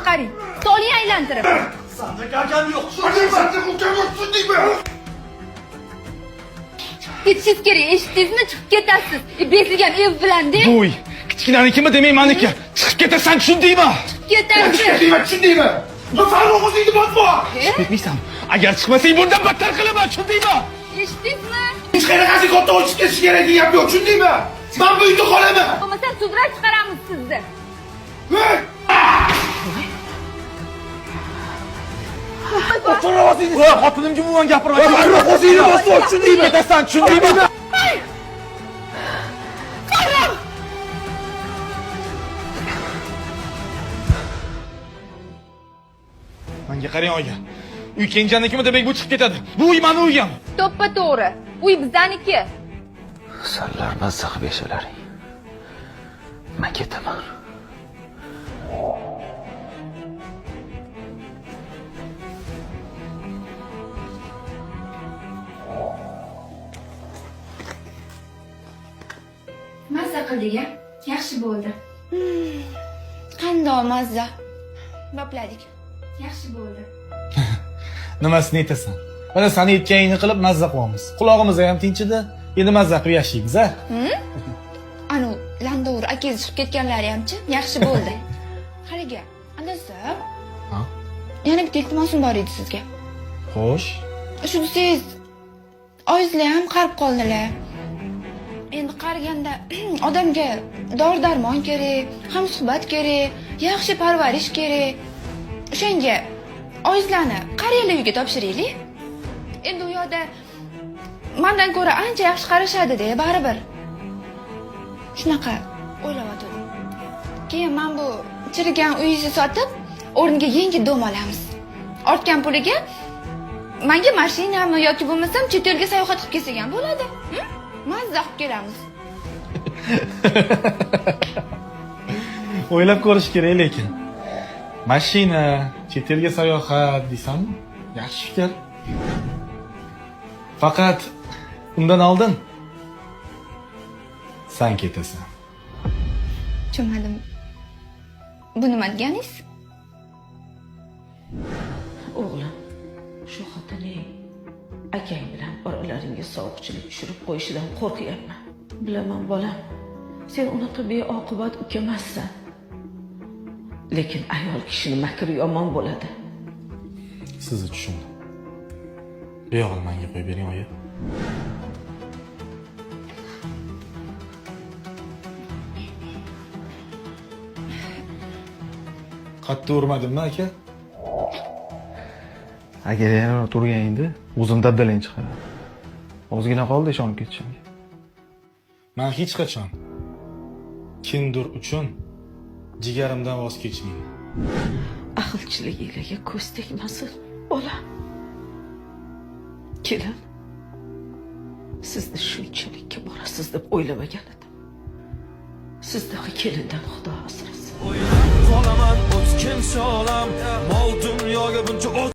chiqaring. Soling aylantirib. Sanda akam yo'q, tushundingmi? Sanda ukam yo'q, tushundingmi? Ketishingiz kerak, eshitdingizmi? Chiqib ketasiz. Besilgan ev bilan-da. Bu uy kichkinanikimi demay maniki. Chiqib ketasan, tushundingmi? Ketasiz. Tushundingmi, tushundingmi? Farruh o'zingni botma! Chiqib ketmaysan. Agar chiqmasang bundan battar qilaman, tushundingmi? Eshitdingizmi? Hech qanaqasi katta o'chib ketish kerak degan gap yo'q, tushundingmi? Men bu uyda qolaman. Bo'lmasa sudrab chiqaramiz sizni. Hey! Voy, xotinimga umuman gapirma. Farruh o'zingni bosma, tushundingmi? Ketasan, tushundingmi? Menga qarang oyi. Uy kenjanikimi demak bu chiqib ketadi. Bu uy mani uyim. To'ppa to'g'ri. Uy bizaniki. Sanlar mazza qilib yashalaring. Men ketaman. Mazza qildik a? Yaxshi bo'ldi. Qandoq mazza. Bopladik. Yaxshi bo'ldi. Nimasini aytasan? Mana sani aytganingni qilib mazza qilyapmiz. Qulog'imiz ham tinchidi. Endi mazza qilib yashaymiz, a? Anu landovur akangiz chiqib ketganlari hamchi yaxshi bo'ldi. Haligi, adasi. Ha? Yana bitta iltimosim bor edi sizga. Xo'sh. Shu desangiz, oyizlar ham qarib qoldilar. Endi qariganda odamga dori darmon kerak, hamsuhbat kerak, yaxshi parvarish kerak. O'shanga oyizlarni qariyalar uyiga topshiraylik. Endi u yoqda mandan ko'ra ancha yaxshi qarashadi-da, baribir. Shunaqa o'ylayotgandim. Keyin men bu chirigan uyingizni sotib, o'rniga yangi dom olamiz. Ortgan puliga menga mashinami yoki bo'lmasam chet elga sayohat qilib kelsak ham bo'ladi. Mazza qilib kelamiz. O'ylab ko'rish kerak lekin. Mashina, chet elga sayohat deysanmi? Yaxshi fikr. Faqat undan oldin san ketasan. Tushunmadim. Bu nima deganingiz? O'g'lim, shu xotining akang bilan oralaringga sovuqchilik tushirib qo'yishidan qo'rqyapman. Bilaman bolam, sen unaqa beoqibat ukamassan. Lekin ayol kishini makri yomon bo'ladi. Sizni tushundim. Bu yog'ini menga qo'yib bering, oyi. Qattiq urmadimmi aka? Agar yana turganingda o'zim dabdalang chiqaraman. Ozgina qoldi ishonib ketishimga. Men hech qachon kimdir uchun jigarimdan voz kechmayman. Ahilchiliginglarga ko'z tegmasin, bolam. Kelin, sizni shunchalikka borasiz deb o'ylamagan edim. Sizdaqa kelindan Xudo asrasin. Qolaman o'tkinchi olam, mol dunyoga buncha.